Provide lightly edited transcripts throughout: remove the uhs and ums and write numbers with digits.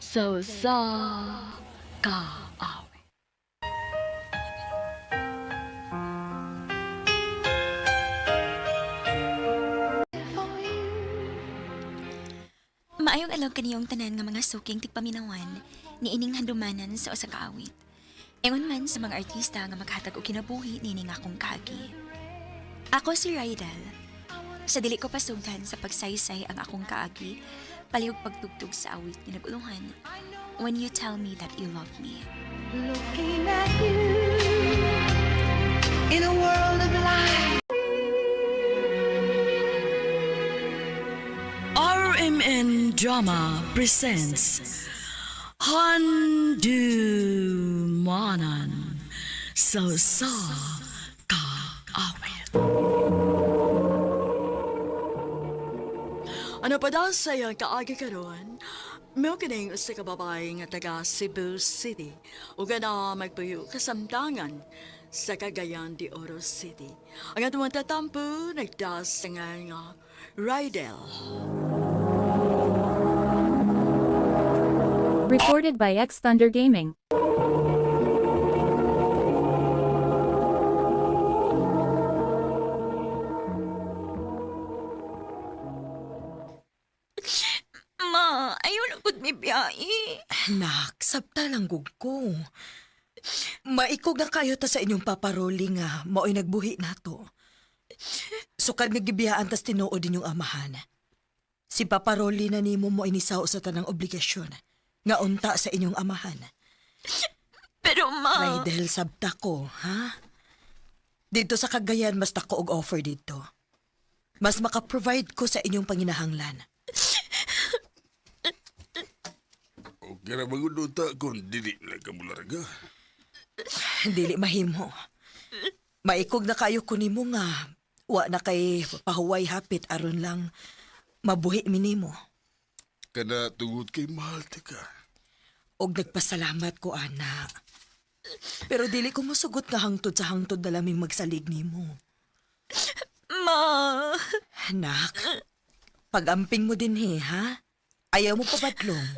Sa usa ka awit. Maayong alog kaniyong tanan nga mga suking tigpaminawan ni ining handumanan sa usa ka awit. Ingon man sa mga artista nga makatag og kinabuhi niini nga akong kaagi. Ako si Rydel. Sa dili ko pasugdan sa pagsaysay ang akong kaagi, palihog pagtugtog sa awit ni nagulungan, When You Tell Me That You Love Me. Looking at you in a world of light. RMN Drama presents Handumanan sa usa ka awit. Ano pa daw sa iyang kaagi karon? Mao kining usa ka babae nga taga Cebu City ug na magpuyo kasamtangan sa Cagayan de Oro City. Ang atong tatampo nagdas nga nga Rydel. Recorded by X Thunder Gaming. Ma, ayaw na gud mi biyahe. Anak, sabta lang gug ko. Maikog na kayo ta sa inyong paparoli nga mao'y nagbuhi nato. Sukad nga gibiyaan tas tinuod inyong amahan. Si paparoli na nimo mo inisaw sa tanang obligasyon nga unta sa inyong amahan. Pero ma, Rydel, sabta ko, ha? Dito sa Cagayan, mas dako og offer dito. Mas maka-provide ko sa inyong panginahanglan. Okay ra magud ta kung dili na ka mularga. Dili mahimo. Maikog na kayo ko nimo nga wa na kay pahuway hapit aron lang mabuhi mi nimo. Kana tungod kay mahal ta ka. Og nagpasalamat ko ana. Pero dili ko mosugot nga hangtod sa hangtod na laming magsalig nimo. ma. Anak, pag-amping mo din he, ha? Ayaw mo papadlong.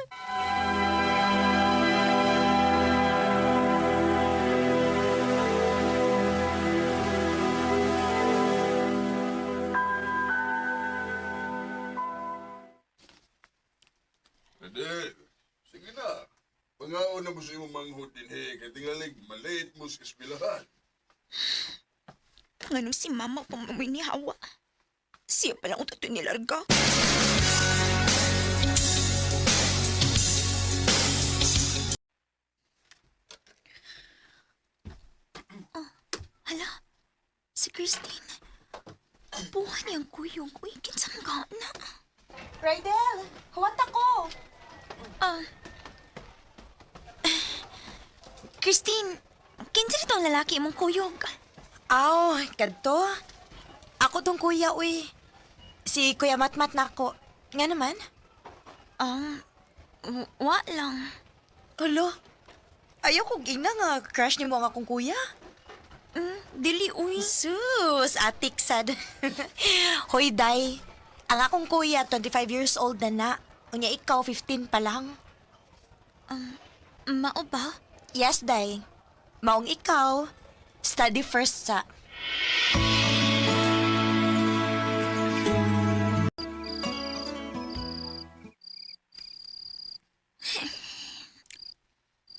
Rede, sige na. Pangaon na mo sa imong manghod dinhi kay tingalig malate mo sa eskwelahan. Ngano si mama pa mamoy ni Hawa? Siya pala ang tatoy nilarga. Oh, hala. Si Christine. Buhan niyang kuyog. Uy, kinsa mga na. Rydel, huwat ako. Ah. Christine, kinsa nitong lalaki imong kuyog? Aw, kadto. Ako tong kuya, uy. Si Kuya Matmat na ako. Nga naman? Wa lang. Alo, ayaw kong ina nga crush ni mo ang akong kuya. Dili, uy. Sus, atik sad. Hoy, day. Ang akong kuya, 25 years old na na. Unya ikaw, 15 pa lang. Mao ba? Yes, day. Maong ikaw, study first sa.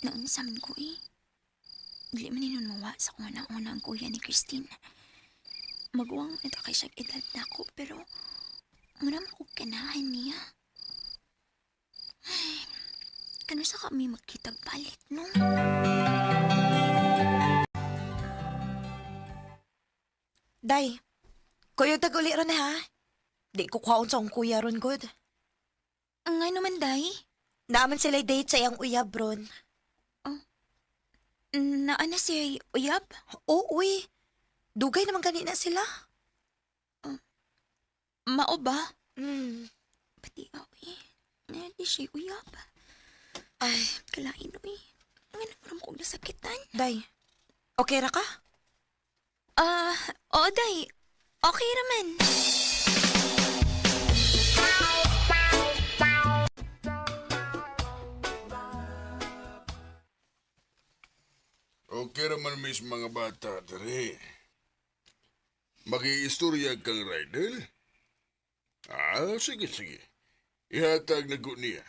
Naunsa man ko eh. Dili man ninon mawa sa kung una ang kuya ni Christine. Maguwang na kay siya edad na ako pero muna man ko ganahan niya. Ay, kano sa kami magkitag balik, no? Day, kuya tag-uli ron ha. Di ko kwaon sa akong kuya ron, good. Nga naman, day. Naaman sila date sa iyang uyab ron. Naana si Uyab? Oo, uy. Dugay naman kanina sila. Mao ba? Pati ako eh. Nadi siya uyab. Ay, Kalain uy. Nga naman kong nasakitan. Day. Okay ra ka? Ah, oo, day. Okay raman. Okay raman mis mga bata diri. Makiistorya kang Rydel? Ah, sige, sige. Ihatag na ko niya.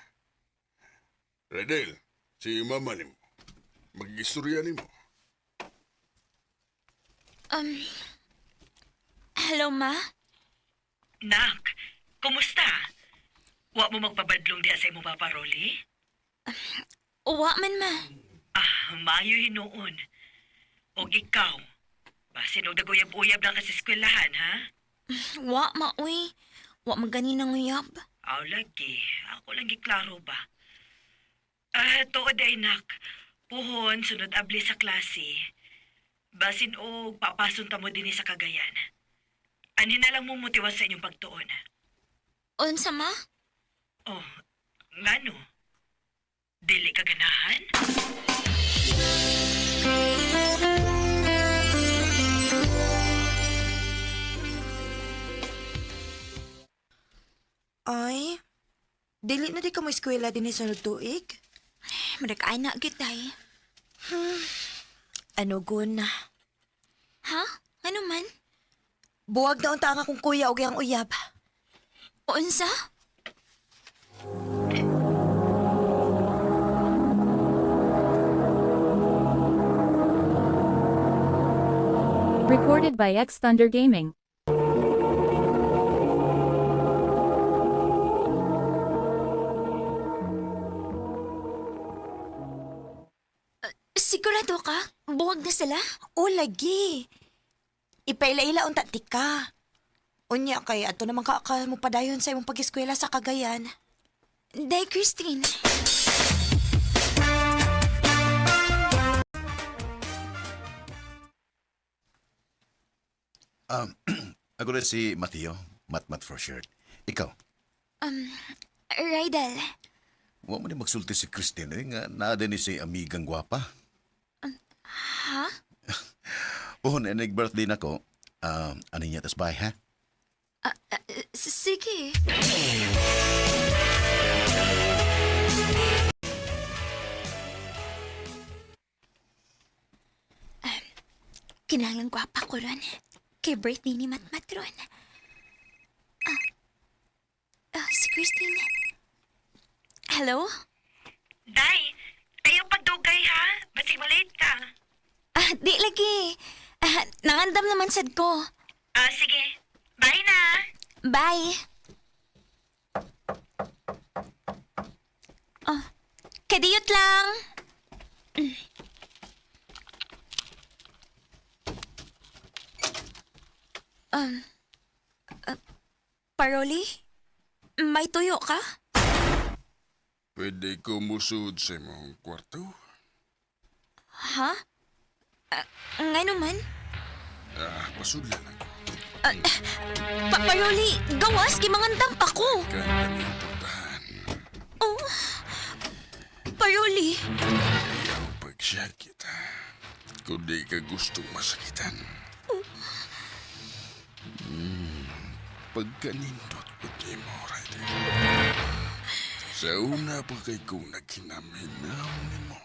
Rydel, si mama nimo. Mag-istorya nimo. Um, hello, ma? Nak, kumusta? Wa mo magpabadlong diha sa imong Papa Rolly? Uwa man, ma. Ah, maayo hinuon. Og ikaw, basin og naguyab-uyab na ka sa eskwelahan, ha? Wa, ma, uy. Wa man gani nang uyab. Aw, lagi. Ako lang giklaro ba? Ah, tuod ay nak. Puhon, sunod abli sa klase. Basin og papasun ta mo dinhi sa Cagayan. Ani na lang mo motiwas sa inyong pagtuon. Unsa, ma? Oh, ngano? Dili ka ganahan? Ay, dili na di ka mo eskwela din sunod tuig. Madag-ana gyud tay. Ano gun? Ha? Ano man? Buwag na unta ang akong kuya og iyang uyab. Unsa? Recorded by X Thunder Gaming. Sigurado ka? Buwag na sila? O lagi. Ipaila-ila unta tika. Unya kay adto naman ka mo padayon sa imong pag-eskwela sa Cagayan. Day, Christine. Um, ako na si Mateo, Matmat for short. Ikaw, Rydel. wa mo ni magsulti si Christine eh, nga naa din ni si amigang gwapa. Ha? Pohon, eh, nag-birthday na ko. Ano niya tas bahay, ha? Sige. Ah, kinahanglan gwapa ko ron. Kay birthday ni Matmat ron. Ah, si Christine. Hello? Day, ayaw pagdugay ha. Basig malate ka. Ah, di lagi. Ah, nangandam naman sad ko. Ah, sige. Bye na. Bye. Oh, kadiyot lang. Um, Paroli? May tuyo ka? Pwede ko musud sa imong kwarto? Ha? Ah, ngano man? Ah, pasudlan ako. Paroli, gawas, gimangandam pa ko. Kaya importanhan. Oh, Paroli. Ayaw pagsakit. Kung di ka gustong masakitan. Pagkanindot ko di mo, Ryder. Sa una pa kay kong naghinam-hinam ni mo.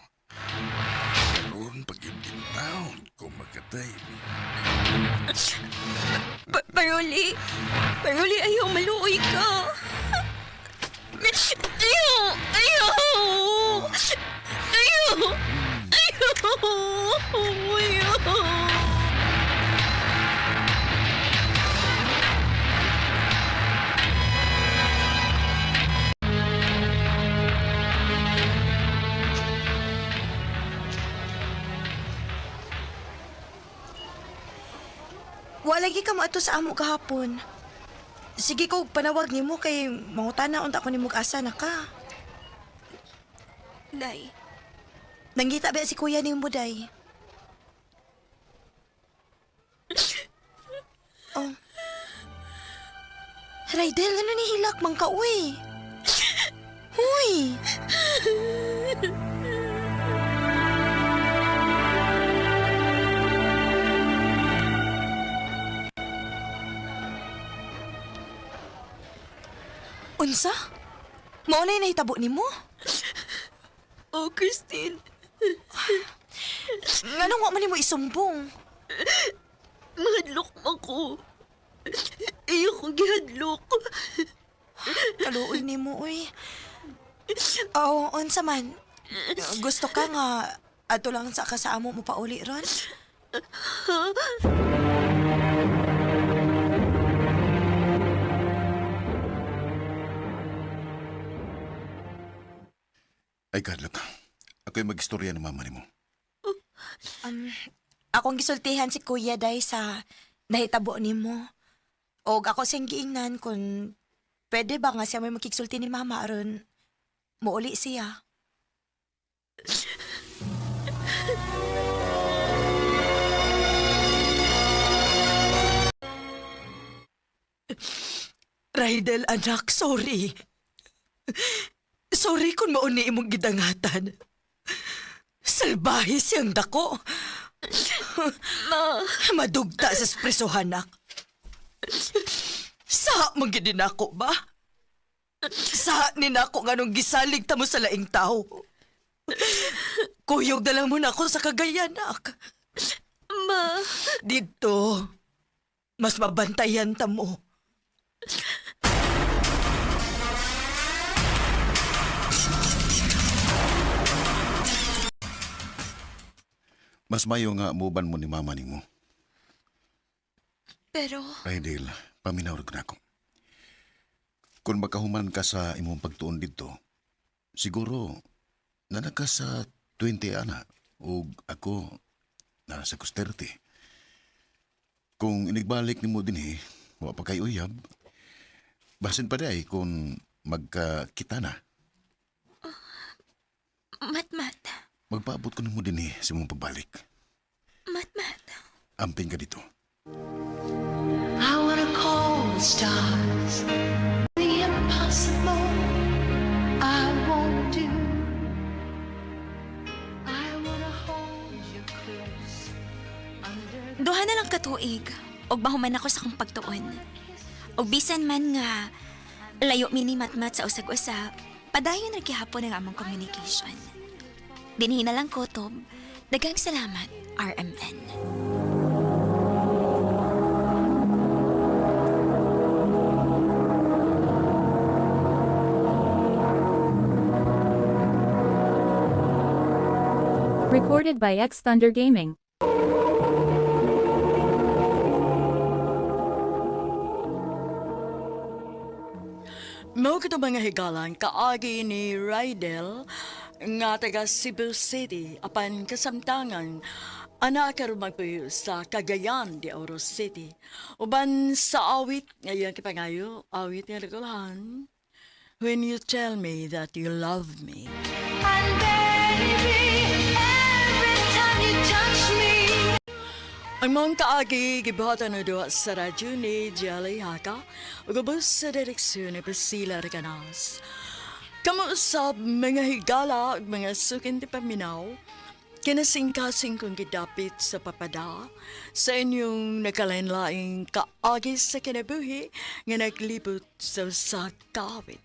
Karoon pag-ibintaon ko makatay ni. Paroli, Paroli, ayaw, maluoy ka. Ayaw! Ayaw! Ayaw! Ayaw! Ayaw! Wa lagi ka mo ato sa amo kahapon. Sige ko panawag nimo kay mangutana unta ko nimo asa na ka. Day, Nangita ba si kuya nimo day? Oh. Raidel, ano ni hilak man ka uy? Huy! Unsa? Mao na nahitabo nimo? oh, Christine. Nganong wa man nimo isumbong? Mahadlok man ko. Iyo kong gihadlok. Kaluoy nimo, uy. Oo, unsa man. Gusto ka nga ato lang sa kasamo mo pauli ron? Ay, kadlok. Ako'y magistorya ni mama nimo. Akong gisultihan si Kuya Day sa nahitabo nimo. Og ako siyang giingnan kung pwede ba nga siya may makigsulti ni Mama aron muuli siya. Raidel, anak, sorry. Sorry kung mauni imong gidangatan. Salbahe siyang dako. Ma, Madugta sa espresso, anak. Sa man gid nako ba? Sa ni nako nganong gisalig ta mo sa laing tao. Kuyog na lang mo na ako sa Cagayan, nak. ma. Dito, mas mabantayan ta mo. Mas mayo nga muban mo ni mama nimo. Pero, Raidel, paminaw ra ko nako. Kung makahuman ka sa imong pagtuon dito, siguro nana ka sa 20 ana ug ako nasa sa 30. Kung inigbalik nimo dinhi, wa pa kay uyab. Basin pa day kung magkakita na. Matmat, Magpaabot ko nimo dinhi sa imong pagbalik. Matmat. Amping ka dito. I wanna call the stars. The impossible I won't do. I wanna hold you close under the Duha na lang katuig, og mahuman ako sa akong pagtuon. Og bisan man nga layo mi ni Matmat sa usag-usa, padayon ra gihapon ang among communication. Dinhi na lang kutob. Daghang salamat, RMN. Recorded by X Thunder Gaming. Mao kato mga higalan kaagi ni Rydel nga taga Cebu City apan kasamtangan ana karon magpuyo sa Cagayan de Oro City. Uban sa awit ngayon kipangayo awit nga nagulahan. When you tell me that you love me. And baby, every time you touch me. Ang mga kaagi gibuhatan na duha sa radyo ni Jelly Haka ug ubos sa direksyon ni Priscilla Recanas. Kamo usab mga higala ug mga sukin ti paminaw, kinasingkasing kong gidapit sa papada sa inyong nakalain-laing kaagi sa kinabuhi nga naglibot sa usa ka awit.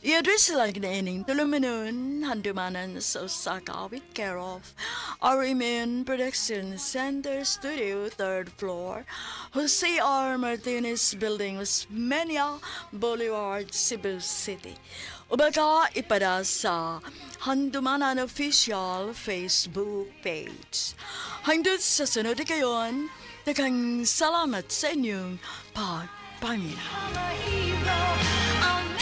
I-address lang kiniining tulumanon, handumanan sa usa ka awit, care of RMN Production Center Studio, 3rd floor, Jose R. Martinez Building, Osmeña Boulevard, Cebu City. Ubaga ipada sa Handumanan Official Facebook page. Hanggang sa sunod na kayon, daghang salamat sa inyong pagpaminaw. I'm a hero.